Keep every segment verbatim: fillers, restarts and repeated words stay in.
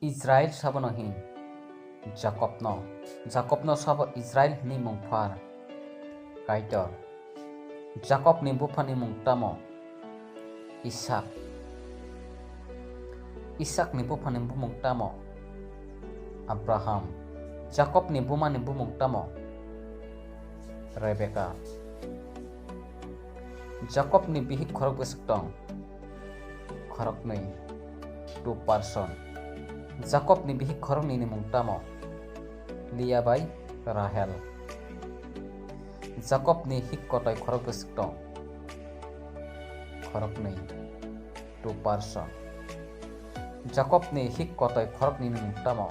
Israel sabono hin Jakobno. Jakobno sabo Israel hwnwi mung phar. Kaitor. Jakobni buphani mung tamo? Isak. Isakni buphani bumung tamo? Abraham. Jakobni bumani bumung tamo? Rebeka. Jakobni bihik khorok bwswk tong? Khoroknwi, two person. Jakobni bihik khoroknwini mung tamo? Lia bai Rahel. Jakobni hik kotoi khorok bwswk tong? Khoroknwi, two person. Jakobni hik kotoi khoroknwini mung tamo?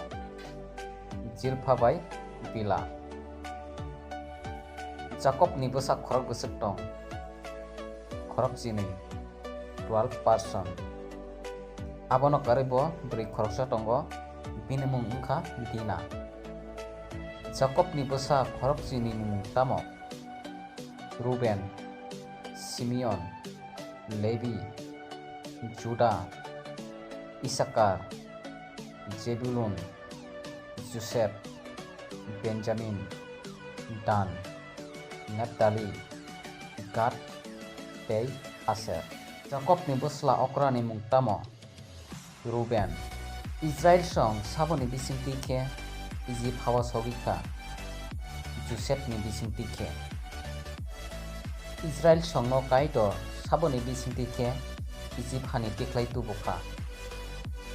Jilpha bai Bila. Jakobni bwsa khorok bwswk tong? Khorok chinwi, twelve person. Abono karwi bo bwrwi khoroksa tongo, bini mung wngkha Dina. Jakobni bwsa khorok chinwini mung tamo? Ruben, Simeon, Lebi, Juda, Isakar, Jebulun, Josep, Benjamin, Dan, Naptali, Gad tei Aser. Jakobni bwsla okrani mung tamo? Ruben. Israel song saboni bisingtwi khe Ijip hao sogwi kha? Josepni bisingtwi khe. Israel songno Kaitor saboni bisingtwi khe Ijip hani tikhlai tubu kha?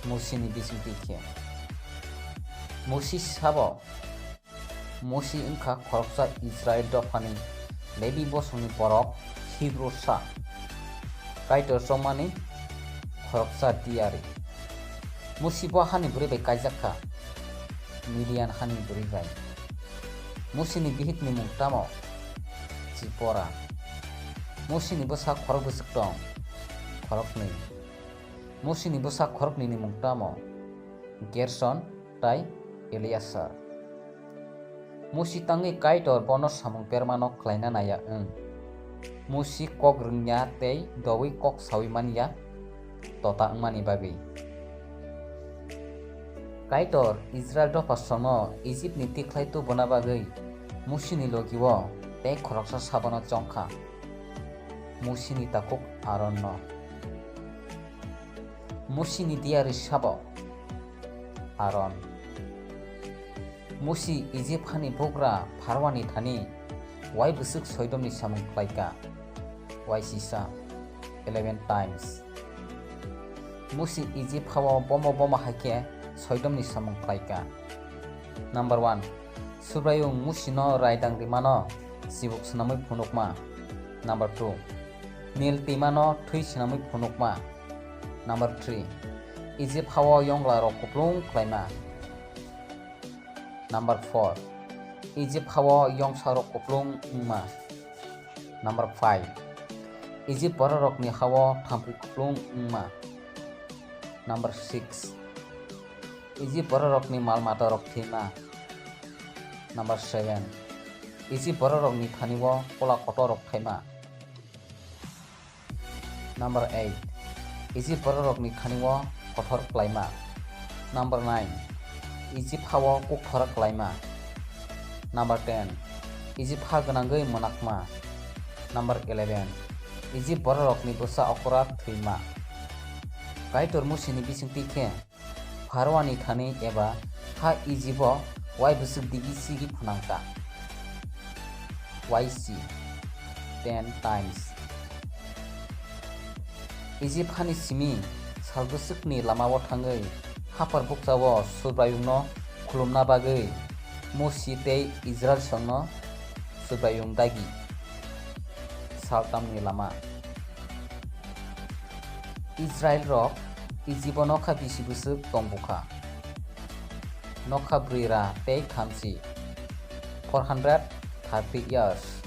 Musini bisingtwi khe. Musi sabo? Musi wngkha khoroksa Israel dophani Lebi bosongni borok, Hibru sa, Kaitor chongmani khoroksa diyari. Musi bo hani bwrwi bai kaijak kha, Midian hani bwrwi bai. Musini bihikni mung tamo? Jipora. Musini bwsa khorok bwswk tong? Khoroknwi. Musini bwsa khoroknwini mung tamo? Gerson tai Eliasar. Musi tangwi Kaitor bono samung bermano khlaina naiya wng. Musi kok rwngya tei doui kok saui manya tota wngmani bagwi. Kaitor Israel dophasongno Ijipni tikhlai tubuna bagwi Musini logio tei khoroksa sabono chongkha, Musini takhuk Aronno. Musini diyari sabo Aron. Musi Ijip hani bugra Pharwani thani uaibwswk soidomni samung khlaikha, uaisisa, eleven times. Musi Ijip hao bomo bomo hai khe soidomni samung khlaikha. Number one, Subraiyung Musino raidang rimano chibuk swnamwi phunukma. Number two, Nil twimano thwi swnamwi phunukma. Number three, Ijip hao yongla rok kuplung khlaima. Number four, Ijip hao yongsa rok kuplung wngma. Number five, Ijip bororokni hao thampui kuplung wngma. Number six, Ijip bororokni mal matarok thwima. Number seven, Ijip bororokni thanio kola kotorrok thaima. Number eight, Ijip bororokni thanio kothor klaima. Number nine, Ijip hao kukthora klaima. Number ten, Ijip ha gwnangwi mwnakma. Number eleven, Ijip bororokni bwsa okra thwima. Kaitor Musini bisingtwi khe Pharwani thani eba ha Ijibo uaibwswk digi sigi phwnang ta. Uaisi, ten times. Ijip hani simi salbwswkni lamao thangwi haphar bukchao Subraiyungno khulumna bagwi Musi tei Israilsongno Subraiyung dagi. Saltamni lama. Israilrok Ijibo nokha bisi bwswk tong bukha. Nokha bwrwi ra tei khamchi, four hundred thirty years.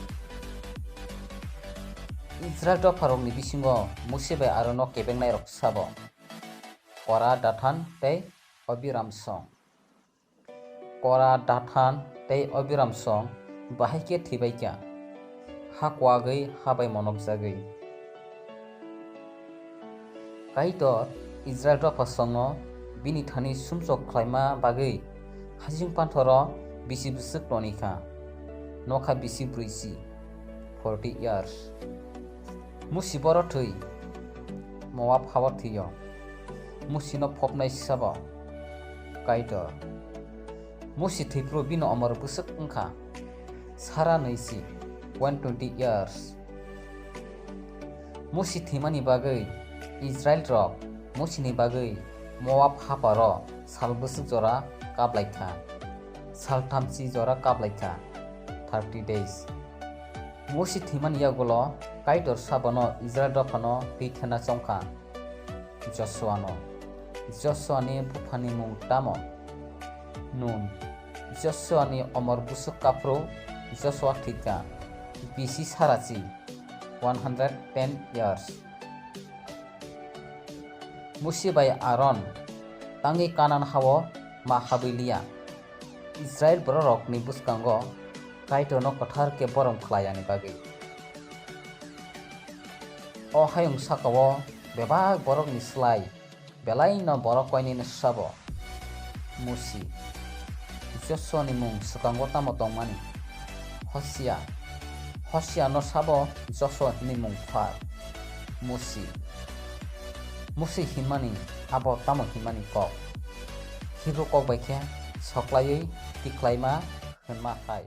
Israil dopharokni bisingo Musi bai Arono kebengnairok sabo, Kora, Dathan tei Abiram song. Kora, Dathan tei Abiram song bahai khe thwibaikha, ha kuagwi ha bai monokjagwi. Kaitor Israil dopha songno bini thani sumsok khlaima bagwi hasing panthoro bisi bwswk toni kha, nokha bisi brwi si, forty years. Musi boro thwi, Moab hao thwio. Musino phopnai sabo Kaitor. Musi thwiphru bini omor bwswk wngkha sara nwi si, one twenty years. Musi thwimani bagwi Israel rok Musini bagwi Moab haparo sal bwswk jora kaplaikha, sal thamchi jora kaplaikha, thirty days. Musi thwimani yagulo Kaitor sabono Israel dophano twi thena chongkha. Josuano. Josuani buphani mung tamo? Nun. Josuani omor bwswk kaphru Josua thwikha, B C sarachi, one hundred ten years. Musi bai Aaron tangwi Kanan hao ma habwi liya. Israel bororokni bwskango Kaitorno kwthar khe borom khlai yani bagwi. O hayung sakao bebak borokni slai belaino borok koinwino sabo Musi. Josuani mung swkango tamo tongmani? Hosia. Hosiano sabo Josua hwnwi mung phar. Musi. Musi hinmani abo tamo hinmani kok? Hibru kok bai khe soklaiwi tiklaima hwnma hai.